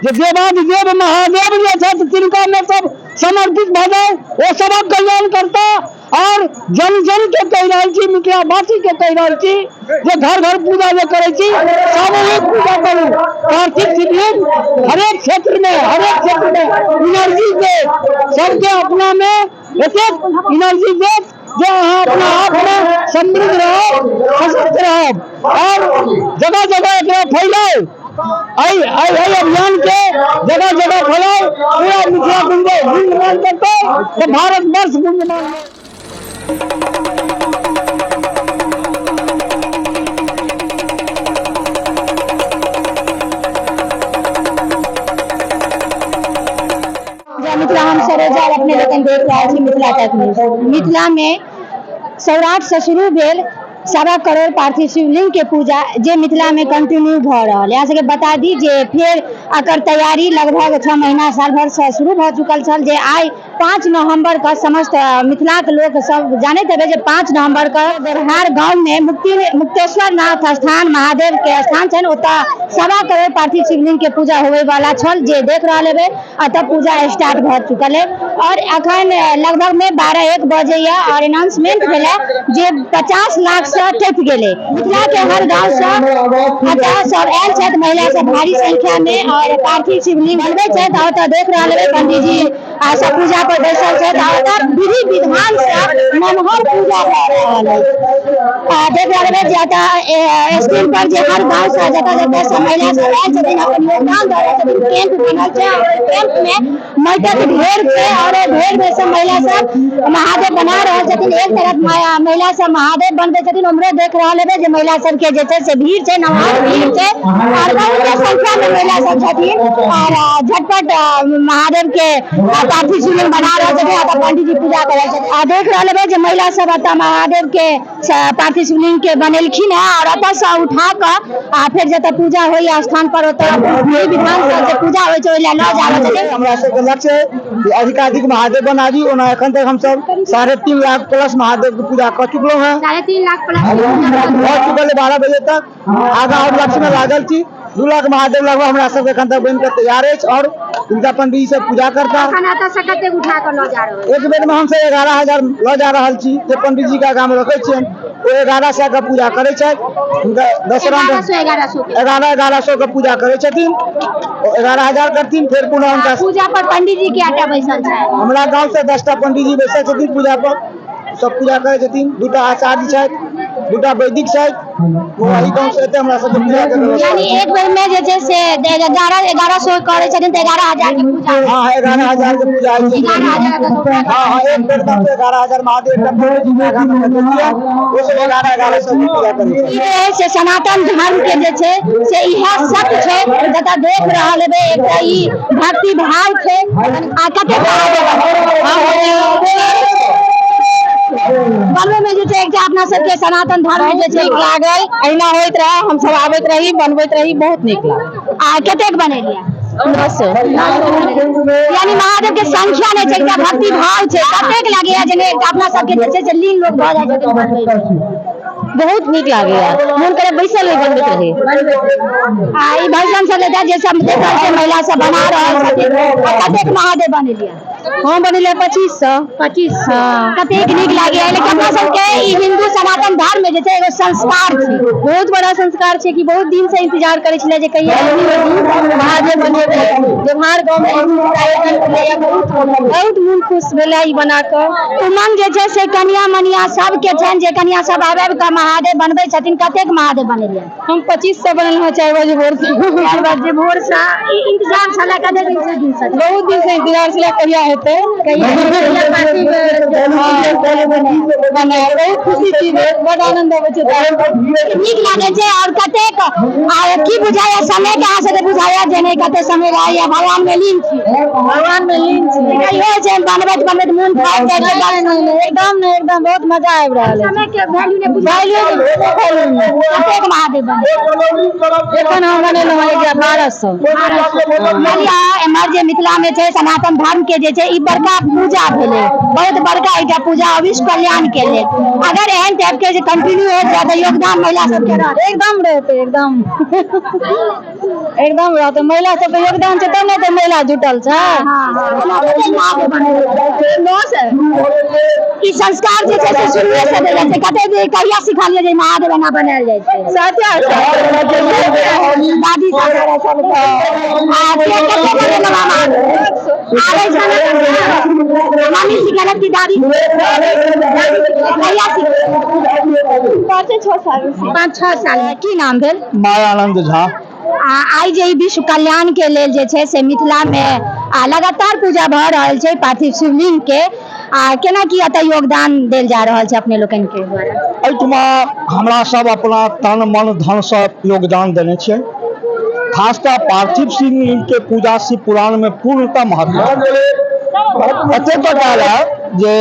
जे देवाधिदेव महादेव जे छथि तिनका में सब समर्पित भऽ जाए, ओ सबक कल्याण करता। और जन जन के कहि रहल छी, मिथिलावासी के कहि रहल छी जे घर घर पूजा जे करै छी, सामूहिक पूजा करू। पार्थिव शिवलिंग हरेक क्षेत्र में, हरेक क्षेत्र में एनर्जी देत, सबके अपना में एतेक एनर्जी देत जे अहाँ अपना आप में समृद्ध रहब, सशक्त रहब और जगह जगह एकरा फैलाउ। एहि एहि एहि अभियान के जगह जगह फैलाउ। पूरा मिथिला गुंजमान करतै तऽ भारतवर्ष गुंजमान। जय मिथिला, हम सरोजा और अपने लोकनि देख रहल छी मिथिला तक न्यूज। मिथिला में सौराठ से शुरू भेल 1.25 करोड़ पार्थिव शिवलिंग के पूजा जे मिथिला में कंटिन्यू भऽ रहल है। अहाँ सबके बता दी जे फेर एकर तैयारी लगभग 6 महीना साल भर से शुरू भऽ चुकल छल, जे आइ 5 नवंबर के समस्त मिथिला के लोक सब जानैत हेबै जे 5 नवंबर के बेरहार गांव में मुक्तेश्वर नाथ स्थान महादेव के स्थान छनि, ओतऽ 1.25 करोड़ पार्थिव शिवलिंग के पूजा होबे वाला छल, जे देख रहल हेबै। अतऽ पूजा स्टार्ट भऽ चुकल है और अखन लगभग में 12-1 बजे और अनाउंसमेंट भेलै जे 50 लाख से टपि गेलै। मिथिला के हर गांव से अतऽ सब आयल छथि, महिला सब भारी संख्या में और पार्थिव शिवलिंग बनबै छथि। और ओतऽ देख रहल हेबै पंडीजी आ सब पूजा पर बैसल छथि और ओतऽ विधि विधान से मनोहर पूजा भऽ रहल अछि। आ देख रहल हेबै जे ओतऽ स्क्रीन पर जे हर गांव से जतऽ जतऽ से महिला सब आयल छथिन अपन योगदान दऽ रहल छथिन। कैंप बनल छै और कैंप में माटिक ढेर छै और ढेर में सब महिला सब महादेव बना रहल छथिन। एक तरफ महिला सब महादेव बनबै छथिन, उम्हरो देख रहल हेबै जे महिला सबके जे छै से भीड़ छै, नमहर भीड़ छै और बहुत संख्या में महिला सब छथिन और झटपट महादेव के पार्थिव शिवलिंग बना रहल छथिन। आ पंडीजी पूजा कर रहल छथिन। आ देख रहल हेबै जे महिला सब एतऽ महादेव के पार्थिव शिवलिंग के बनेलखिन हेँ और एतऽ से उठा कऽ आ फेर जतऽ पूजा होइया स्थान पर ओतऽ विधि विधान से जे पूजा होइ छै ओहि लए लऽ जा रहल छथिन। हमरा सबके लक्ष्य है कि अधिकाधिक महादेव बनाबी। ओना एखन तक हमसब 3.5 लाख प्लस महादेव के पूजा कऽ चुकलहुँ हेँ। 3.5 लाख प्लस भऽ चुकल है 12 बजे तक। आगा और लक्ष्य में लागल छी। 2 लाख महादेव लगभग हमरा सबके एखन तक बनि कऽ तैयार अछि और हिनका पंडीजी सब पूजा करता। एखन एतऽ से कतेक उठा कऽ लऽ जा रहल? एक बेर में हमसब 11,000 लऽ जा रहल छी। जे पंडीजी के आगाँ में रखै छियनि ओ 1,100 के पूजा करै छथि। हुनका 10 राउंड 1100 के 11,100 के पूजा करै छथिन, ओ 11,000 करथिन। फेर पुनः हुनका पूजा पर पंडीजी के आटा बैसल छै। हमरा गाँव से 10टा पंडीजी बैसल छथिन, पूजा पर सब पूजा करै छथिन। 2टा आचार्य छथि, 2टा वैदिक छथि, ओ एहि गाँव से एते हमरा सबके पूजा के व्यवस्था। यानी एक बेर में जे छै से 1100 करै छथिन तऽ 11,000 के पूजा। हाँ, 11,000 के पूजा होइ छै। 11,000 के पूजा। हाँ, एक बेर में 11,000 महादेव के पंडीजी के आगाँ में रखै छियै, ओ सब 11,100 के पूजा करै छथिन। ई जे है से सनातन धर्म के जे छै से इएह सत्य छै। जतऽ देख रहल हेबै एकटा ई भक्ति भाव छै। आ कतेक बनबै में जे छै एकटा अपना सबके सनातन धर्म जे छै नीक लागल, अहिना होइत रहे, हमसब आबैत रही, बनबैत रही, बहुत नीक लागल। आ कतेक बनेलियै? 900। यानी महादेव के संख्या नहि छै, एकटा भक्ति भाव छै। कतेक लागैया जे नहि एकटा अपना सबके जे छै से लीन लोक भऽ जाइ छथिन बनबै मे? बहुत नीक लागैया, मोन करे बैसल रही बनबैत रही। आ ई भजन सब लेता जे सब देख रहल छै महिला सब बना रहल छथिन। आ कतेक महादेव बनेलियै? हम बनेलियै 2500। 2500। हाँ। कतेक नीक लागैया। लेकिन अपना सबके ई हिन्दू सनातन धर्म में जे छै एगो संस्कार छै, बहुत बड़ा संस्कार छै कि बहुत दिन से इंतजार करै छलै जे कहिया महादेव बनेबै। व्यवहार गाँव में आयोजन भेलैया, बहुत बहुत मोन खुश भेलै ई बना कऽ। उमंग जे छै से कनिया मनिया सबके छनि, जे कनिया सब आबि आबि कऽ महादेव बनबै छथिन। कतेक महादेव बनेलियै? हम 2500 बनेलहुँ हँ 4 बजे भोर से। 4 बजे भोर से ई इंतजार छलै? कतेक दिन से? दिन से बहुत दिन से इंतजार छलै कहिया हेतै, बहुत खुशी छी, बड आनंद अबै छै, नीक लागै छै। और कतेक आ की बुझाइया समय के अहाँ सबके बुझाइया जे नहि कते समय रहैया? भगवान में लीन छी, भगवान में लीन छी। इहो छै बनबैत बनबैत मोन थाकि जाइ छै? एकदम नहि, एकदम बहुत मजा आबि रहल है। समय के वैल्यू नहि बुझाइया। कतेक महादेव बने? एखन हम बनेलहुँ हँ 1200। यानी एम्हर जे मिथिला में छै सनातन धर्म के जे छै ई बड़का पूजा भेलै, बहुत बड़का एकटा पूजा विश्व कल्याण के लेल। अगर एहन टाइप के जे कंटिन्यू हो जाए तऽ योगदान महिला सबके रहत? एकदम रहतै, एकदम एकदम रहतै। महिला सबके योगदान छै तब ने तऽ महिला जुटल छै। ई संस्कार जे छै से शुरुए से देल जाइ छै। कते दिन कहिया सिखलियै जे महादेव एना बनायल जाइ छै? दादी सब आ के कते बनेलहुँ महादेव? आबै छै ने मम्मी सिखेलक कि दादी? कहिया सिखलियै? 5-6 साल। 5-6 साल में। की नाम भेल? मायानंद झा। आ आइ जे ई विश्व कल्याण के लेल जे छै से मिथिला में आ लगातार पूजा भऽ रहल छै पार्थिव शिवलिंग के, आ केना की एतऽ योगदान देल जा रहल छै अपने लोकनि के द्वारा? एहिठमा हमरा सब अपना तन मन धन से योगदान देने छियै। खास कऽ पार्थिव शिवलिंग के पूजा शिव पुराण में पूर्णतः महत्व है। एते तक आयल है जे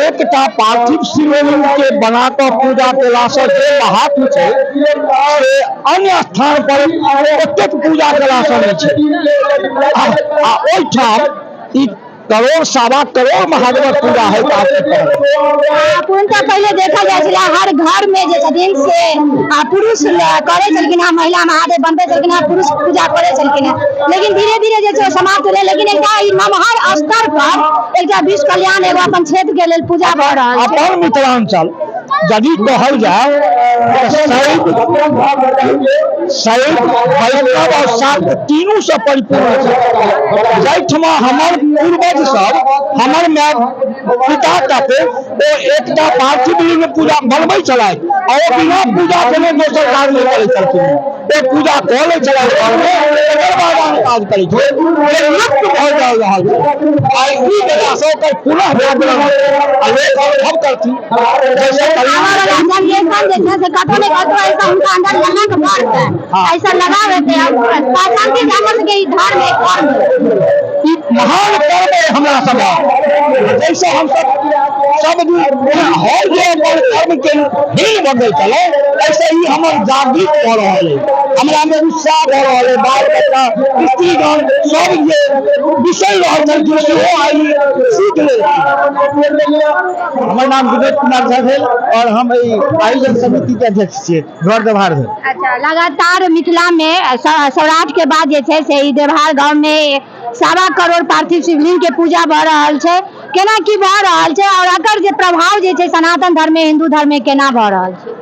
एकटा पार्थिव शिवलिंग के बना कऽ पूजा केलासँ जे महात्म छै से अन्य स्थान पर ओतेक पूजा केलासँ नहि छै। आ ओहिठाम ई करोड़ 1.25 करोड़ महादेवक पूजा है। पूर्णतः पहिले देखल जाइ छलै हर घर में जे छथिन से पुरुष करै छलखिन हेँ, महिला महादेव बनबै छलखिन हेँ, पुरुष पूजा करै छलखिन हेँ, लेकिन धीरे धीरे जे छै समाप्त भेलै। लेकिन एकटा ई नमहर स्तर पर एकटा विश्व कल्याण एगो अपन क्षेत्र के लेल पूजा भऽ रहल छै। अपन मिथिलांचल यदि कहल जाय तऽ शैव वैष्णव और शाक्त तीनू से परिपूर्ण छै। जाहिठमा हमर पूर्वज सब, हमर माय पिता तक ओ एकटा पार्थिव लिंग पूजा बनबै छलथि आ ओ बिना पूजा केने दोसर काज नहि करै छलखिन। ओ पूजा कऽ लै छलथि घरमे, तकर बाद आन काज करै छलथि। जे लुप्त भऽ जा रहल छै, आ ई वजहसँ ओकर पुनः जागरण आ लोक अनुभव करथिन जैसे आबऽ वाला जनरेशन जे छै से कतौ ने कतौ ऐसा हुनका अंदर ललक बढ़तै, ऐसा लगाव हेतै और पहचानते जे हमर सबके ई धर्म है, कर्म। ई महान कर्म है हमरा सबक, जैसे हमसब सब दिन हर जे अपन कर्म के हीन भऽ गेल छलै, ऐसे ई हमर जागृत भऽ रहल है, हमरा में उत्साह भऽ रहल है। बाल बच्चा स्त्रीगण सब जे बिसरि रहल छलखिन सेहो आइ सीख लेलखिन। हमर नाम विनोद कुमार झा भेल और हम एहि आयोजन समिति के अध्यक्ष छियै, घर देवहार भेल। अच्छा, लगातार मिथिला में सौराठ के बाद जे छै से ई देवहार गाँव में 1.25 करोड़ पार्थिव शिवलिंग के पूजा भऽ रहल छै, केना की भऽ रहल छै और एकर जे प्रभाव जे छै सनातन धर्म में, हिंदू धर्म में केना भऽ रहल छै?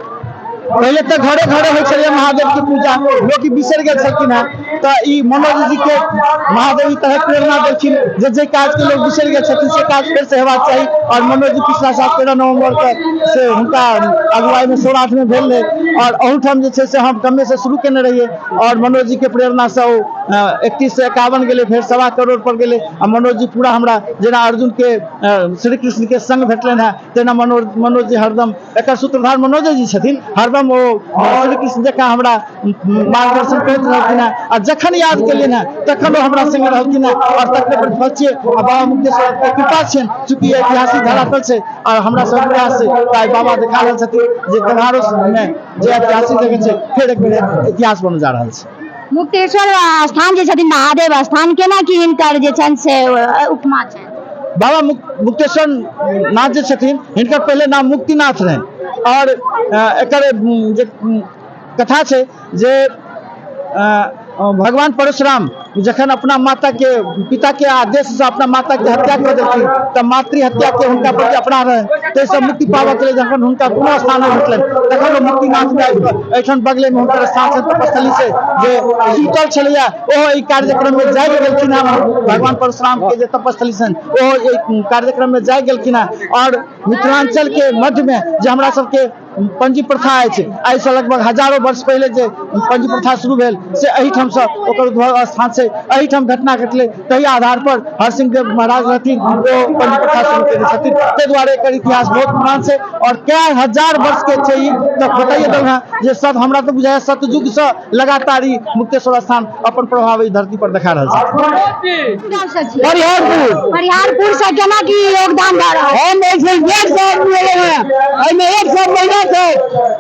पहिले तऽ घरे घरे होइ छलै महादेव के पूजा, लोक बिसरि गेल छलखिन हेँ, तऽ ई मनोज जी के महादेव ई तरह प्रेरणा देलखिन जे जे काज के लोक बिसरि गेल छथिन से काज फेर से हेबाक चाही। और मनोज जी पिछला साल 13 नवम्बर के से हुनका अगुवाई में सौराठ में भेल रहै और अहूठाम जे छै से हम कमे से शुरू केने रहियै और मनोज जी के प्रेरणा से ओ 31 से 51 गेलै, फेर 1.25 करोड़ पर गेलै। आ मनोज जी पूरा हमरा जेना अर्जुन के श्री कृष्ण के संग भेटलनि हेँ तेना मनोज जी हरदम, एकर सूत्रधार मनोज जी छथिन, हरदम ओ श्री कृष्ण जकाँ हमरा मार्गदर्शन करैत रहलखिन हेँ आ जखन याद केलियनि हेँ तखन ओ हमरा संगे रहलखिन हेँ और तखने प्रतिफल छियै। आ बाबा मुक्तेश्वर के कृपा छनि, चूँकि ऐतिहासिक धरातल छै और हमरा सब प्रयास छै, तऽ आइ बाबा देखा रहल छथिन जे देवहारो में जे ऐतिहासिक जगह छै फेर एक बेर इतिहास बनल जा रहल छै। मुक्तेश्वर स्थान जे छथिन महादेव स्थान, केना की हिनकर जे छनि से उपमा छनि? बाबा मुक्तेश्वर नाथ जे छथिन हिनकर पहिले नाम मुक्तिनाथ रहनि और एकर जे कथा छै जे भगवान परशुराम जखन अपना माता के पिता के आदेश से अपना माता के हत्या कर देलखिन तऽ मातृ हत्या के हुनका प्रति अपराध रहनि, ताहिसँ मुक्ति पाबऽ के लेल जखन हुनका कोनो स्थान नहि भेटलनि तखन ओ मुक्तिनाथ में आबि कऽ एहिठाम बगले में हुनकर स्थान छनि, तपस्थली छै जे सुतल छलैया ओहो एहि कार्यक्रम में जागि गेलखिन हेँ। भगवान परशुराम के जे तपस्थली छनि ओहो एहि कार्यक्रम में जागि गेलखिन हेँ। और मिथिलांचल के मध्य में जे हमरा सबके पंजी प्रथा अछि, एहिसँ लगभग हजारो वर्ष पहिले जे पंजी प्रथा शुरू भेल से एहिठामसँ ओकर उद्भव स्थान छै, एहिठाम घटना घटलै ताहि आधार पर हरसिंह देव महाराज रहथिन ओ पंजी प्रथा शुरू केने छथिन, ताहि दुआरे एकर इतिहास बहुत पुरान छै और कए हजार वर्ष के छै ई। तऽ बताइए देलहुँ हेँ जे सब हमरा तऽ बुझाइए सतयुगसँ लगातार ई मुक्तेश्वर स्थान अपन प्रभाव एहि धरती पर देखा रहल छै। परिहारपुर। परिहारपुर से केना की योगदान भऽ रहल? हम 150 आदमी एलहुँ हेँ, एहिमे 100 महिला छै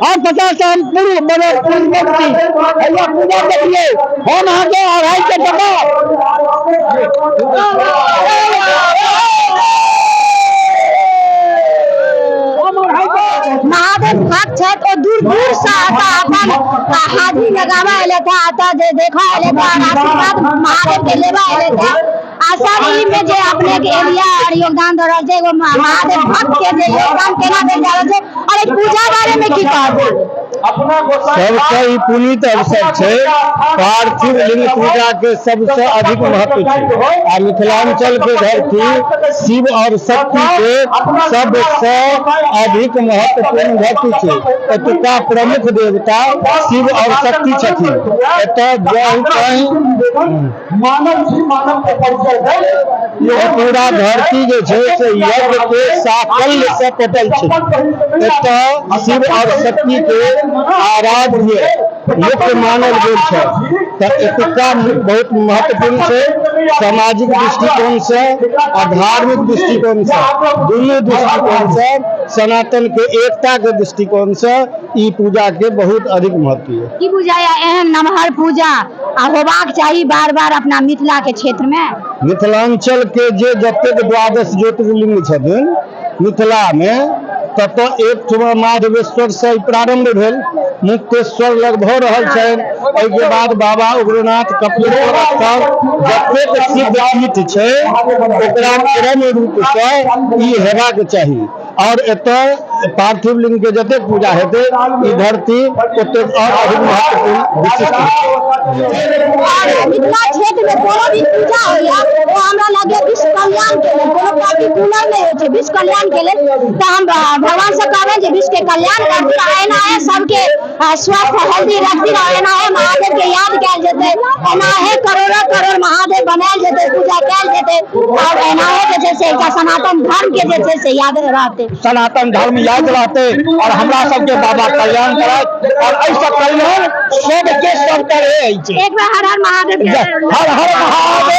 और 50 हम पुरुष बने पुरुष व्यक्ति। भैया पूजा देखिए, हम अहाँके 250 टका हाजिरी लगाबऽ एलथि हँ, एतऽ जे देखऽ एलथि हँ और आशीर्वाद महादेव के लेबऽ एलथि हँ। आ सर ई में जे अपने के एलिया और योगदान दऽ रहल छै, एगो महादेव भक्त के जे योगदान केना देल जा रहल छै और एहि पूजा बारे में की कहब? सबसँ ई पुनीत अवसर छै। पार्थिव लिंग पूजा के सबसँ अधिक महत्व छै आ मिथिलांचल के धरती शिव और शक्ति के सबसँ अधिक महत्वपूर्ण धरती छै। एतुका प्रमुख देवता शिव और शक्ति छथिन। एतऽ जँ कहीं पूरा धरती जे छै से यज्ञ के साकल्य से पटल छै। एतऽ शिव और शक्ति के आराध्य मुख्य मानल गेल छै, तऽ एतुका बहुत महत्वपूर्ण छै। सामाजिक दृष्टिकोण से आ धार्मिक दृष्टिकोण से, दुनू दृष्टिकोण से, सनातन के एकता के दृष्टिकोण से ई पूजा के बहुत अधिक महत्व है। की बुझाया, एहन नमहर पूजा आ होबाक चाही बार बार अपना मिथिला के क्षेत्र में? मिथिलांचल के जे जतेक 12 ज्योतिर्लिंग छथिन मिथिला में, ततऽ एकठमा माधवेश्वर से प्रारंभ भेल, मुक्तेश्वर लग भऽ रहल छनि। एहिके बाद बाबा उग्रनाथ, कपिलेश्वर स्थान, जतेक सिद्ध पीठ छै ओकरा क्रम रूपसँ ई हेबाक चाही। और एतऽ पार्थिव लिंग के जतेक पूजा हेतै, ई धरती ओतेक और अधिक महत्वपूर्ण विशिष्ट हेतै। और मिथिला क्षेत्र में कोनो भी पूजा होइया, ओ हमरा लगैया विश्व कल्याण के लेल, कोनो पर्टिकुलर नहि होइ छै, विश्व कल्याण के लेल। तऽ हम भगवान से कहबनि जे विश्व के कल्याण करथिन आ एनाहे सबके स्वस्थ हेल्दी रखथिन और एनाहे महादेव के याद कयल जेतै, एनाहे करोड़ो करोड़ महादेव बनायल जेतै, पूजा कयल जेतै और एनाहे जे छै से एकटा सनातन धर्म के जे छै से याद रहतै। सनातन धर्म याद रहतै और हमरा सबके बाबा कल्याण करत और एहिसँ कल्याण सबके सब तरहे अछि। एक बेर हर हर महादेव के। हर हर महादेव।